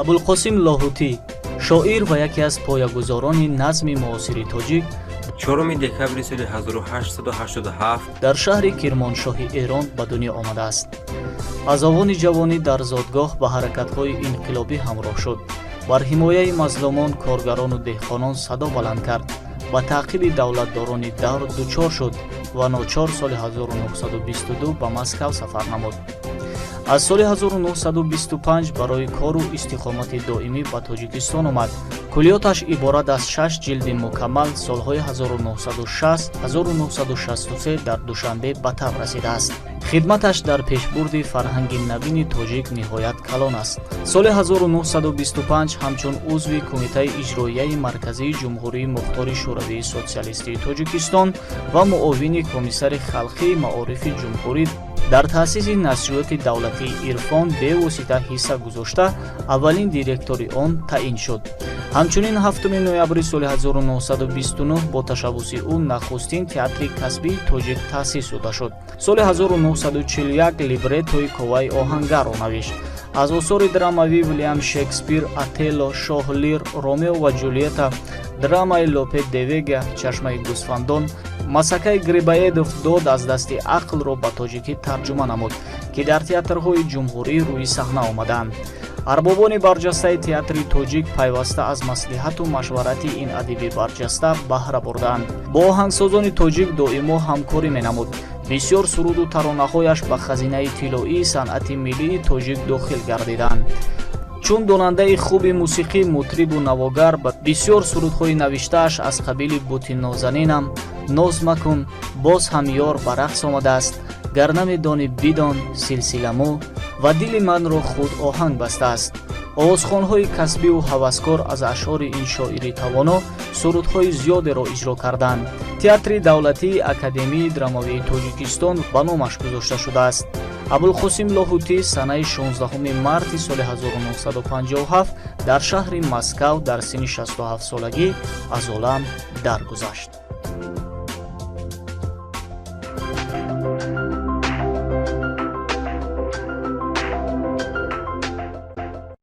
Абулқосим Лоҳутӣ, шоир ва яке аз поягузорони назми муосири тоҷик, 4 декабри соли 1887 дар шаҳри Кирмоншоҳи Эрон ба дунё омадааст. Аз овони ҷавонӣ дар зодгоҳ ба ҳаракатҳои инқилобӣ ҳамроҳ шуд. Бар ҳимояи мазлумон, коргарону деҳқонон садо баланд кард. Ба таъқиби давлатдорони давр дучор шуд ва ночор соли 1922 ба Москав сафар намуд. Аз соли 1925 барои кору истиқомати доимӣ ба Тоҷикистон омад. Куллиёташ иборат аз шаш ҷилди мукаммал солҳои 1960-1963 дар Душанбе ба таб расидааст. Хидматаш дар пешбурди фарҳанги навини тоҷик ниҳоят калон аст. Соли 1925 ҳамчун узви Кумитаи иҷроияи Марказии Ҷумҳурии Мухтори Шӯравии Социалистии Тоҷикистон ва муовини комиссари халқии маорифи ҷумҳурӣ дар таъсиси нашриёти давлатии «Ирфон» бевосита ҳисса гузошта, аввалин директори он таъин шуд. Ҳамчунин 7 ноябри соли 1929 бо ташаббуси ӯ нахустин театри касбии тоҷик таъсис дода шуд. Соли 1941 либреттои Коваи оҳангарро навишт. Аз осори драмавӣ Вилям Шекспир, Отелло, Шоҳ Лир, Ромео ва Ҷулиета, драмаи Лопе де Вега «Чашмаи гӯсфандон», масакаи Грибоедов «Дод аз дасти ақлро» ба тоҷикӣ тарҷума намуд, ки дар театрҳои ҷумҳурӣ рӯи саҳна омаданд. Арбобони барҷастаи театри тоҷик пайваста аз маслиҳату машварати ин адиби барҷаста баҳра бурданд. Бо оҳангсозони тоҷик доимо ҳамкорӣ менамуд. Бисёр суруду таронаҳояш ба хазинаи тиллоии санъати миллии тоҷик дохил гардиданд. Чун донандаи хуби мусиқӣ, мутрибу навогар, ба бисёр сурудҳои навиштааш аз қабили «Бути нозанинам», «Ноз макун», «Боз ҳам ёр ба рақс омадааст», «Гар намедонӣ бидон», «Силсиламӯ» ва «Дили манро худ оҳанг бастааст». Овозхонҳои касбиву ҳаваскор аз ашъори ин шоири тавоно сурудҳои зиёдеро иҷро карданд. Театри давлатии Академияи драмавии Тоҷикистон ба номаш гузошта шудааст. Абулқосим Лоҳутӣ санаи 16 марти соли 1957 дар шаҳри Москав дар синни 67 солагӣ аз олам даргузашт.